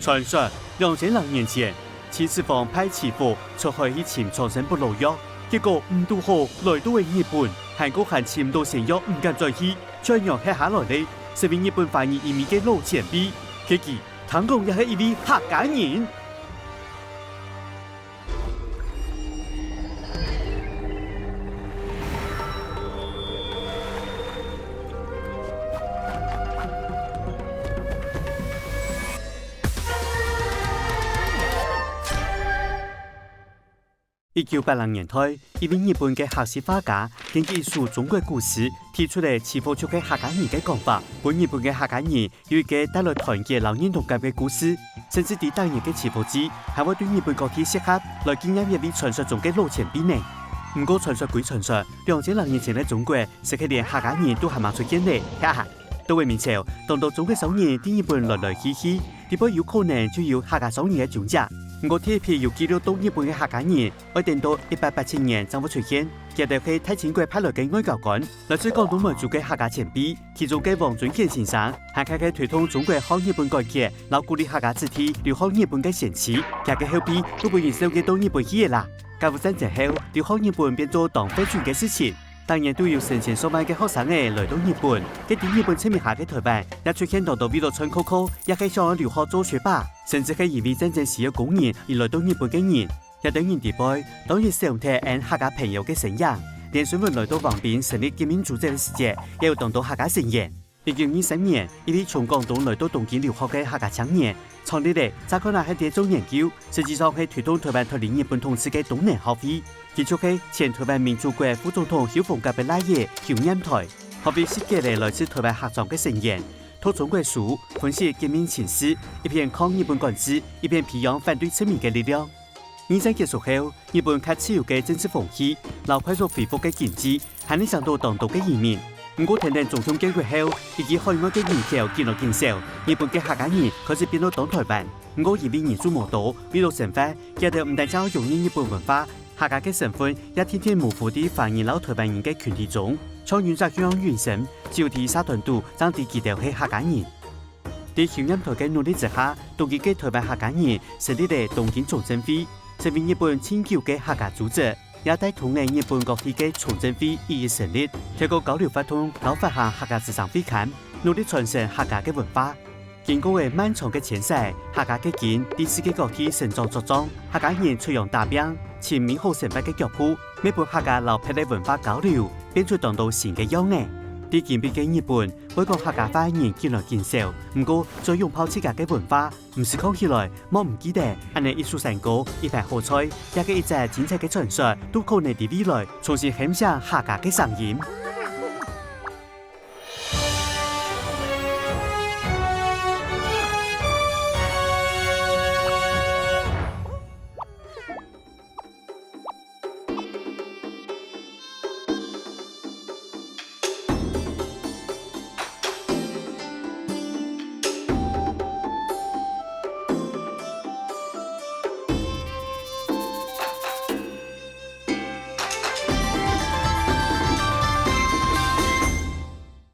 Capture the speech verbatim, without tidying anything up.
傳說，兩千零年前，秦始皇派徐福出海去尋長生不老藥，結果毋堵好，來到了日本，還過還尋毋到仙藥，毋敢再去，就恁樣歇下來了，成為日本華人移民个老前輩。結果，聽講也係一位客家人。 一九八零年代，一位日本个客事畫家根據一首中國古詩，提出了徐福族个客家人个講法，分日本个客家人有一個帶來團結摎認同感个故事，甚至在當日个徐福節，還會對日本各地集合來紀念這位傳說中个老前輩呢。毋過傳說歸傳說，兩千零年前个中國，實在連客家人都還吂出現呢，哈哈。到了明朝，當多中國商人對日本來來去去，裡背有可能就有客家商人个蹤跡。毋過第一批有記錄到日本个客家人， 愛等到一八八七年正會出現。佢兜係大清國派來个外交官，來自廣東梅州个客家前輩，其中个黃遵顯先生，還開始推動中國學日本改革，摎鼓勵客家子弟留學日本个先驅。佢个後輩都分人送佢到日本去了啦。甲午戰爭後，留學日本變做當費水个事情。逐年都有成千上萬个學生仔來到日本，該在日本殖民下个臺灣，也出現當多為了賺苦苦，也係想愛留學做學霸，甚至係因為戰爭需要工人而來到日本个人。 這兜人裡背，當然少忒𠊎客家朋友个身影。連孫文來到橫濱成立革命組織个時節，也有當多客家成員。一九二三年，一位從廣東來到東京留學个客家青年，創立了，查看啊係在做研究，實際上係推動臺灣脫離日本統治个東南學會。佢就係前臺灣民主國副總統邱逢甲个倈仔邱念台。學會集結了來自臺灣客莊个成員，讀中國書，分析革命情勢，一片抗日本管制，一片培養反對殖民个力量。 二戰結束後，日本較自由个政治風氣，摎快速恢復个經濟，還係請到當多个移民。毋過，跈等中共建國後，以及海外个人口緊來緊少，日本个客家人開始變到當臺灣。毋過，因為人數無多，為了生活，佢兜毋單淨愛融入日本文化，客家个身份也漸漸模糊在華人摎臺灣人个群體中。像原則就像永生，只有在社團肚正知佢兜係客家人。 在邱念台个努力之下，東京个臺灣客家人成立了東京崇正會，成為日本盡久个客家組織，也帶動了日本各地个崇正會一一成立，透過交流活動摎發行客家之聲會刊，努力傳承客家个文化。經過了漫長个遷徙，客家个根在世界各地生長茁壯，客家人出洋打拚，尋美好生活个腳步，乜分客家摎別个文化交流，變出當多新个樣仔。在今晡个日本， 會講客家話人緊來緊少，毋過最擁抱自家个文化，毋使講起來，莫毋記得，恁仔一首山歌、一盤好菜，也係一隻精彩个傳說，都可能在未來重新喊醒客家个聲音。